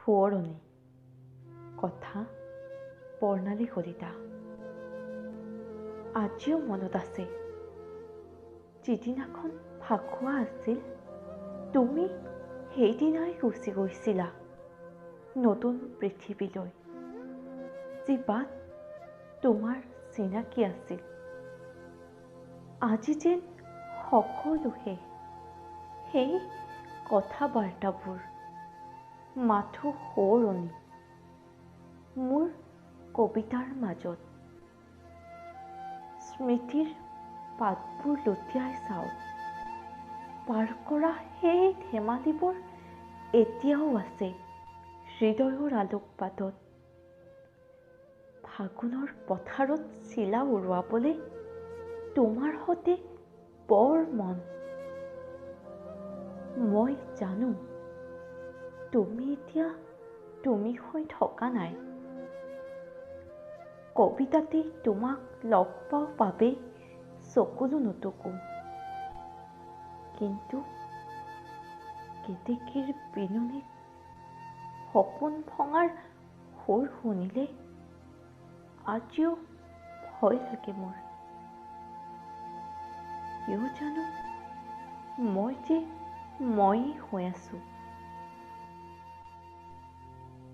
সোঁৱৰণি। কথা বৰ্ণালী কলিতা। আজিও মনত আছে যিদিনাখন ফাকুৱা আছিল, তুমি সেইদিনাই গুচি গৈছিলা নতুন পৃথিৱীলৈ, যি বাট তোমাৰ চিনাকি আছিল। আজি যেন সকলো শেষ, সেই কথা বাৰ্তাবোৰ মাথো সোঁৱৰণি মোৰ কবিতাৰ মাজত। স্মৃতিৰ পাতবোৰ লুটিয়াই চাওঁ, পাৰ কৰা সেই ধেমালিবোৰ এতিয়াও আছে হৃদয়ৰ আলোকপাতত। ফাগুনৰ পথাৰত চিলা উৰুৱাবলৈ তোমাৰ সতে বৰ মন। মই জানো তুমি এতিয়া তুমি হৈ থকা নাই। কবিতাতেই তোমাক লগ পাওঁ বাবেই চকুলো নুটুকো, কিন্তু কেতেকীৰ বিননিত সপোন ভঙাৰ সুৰ শুনিলে আজিও ভয় লাগে মোৰ। কিয় জানো মই যে ময়েই হৈ আছো।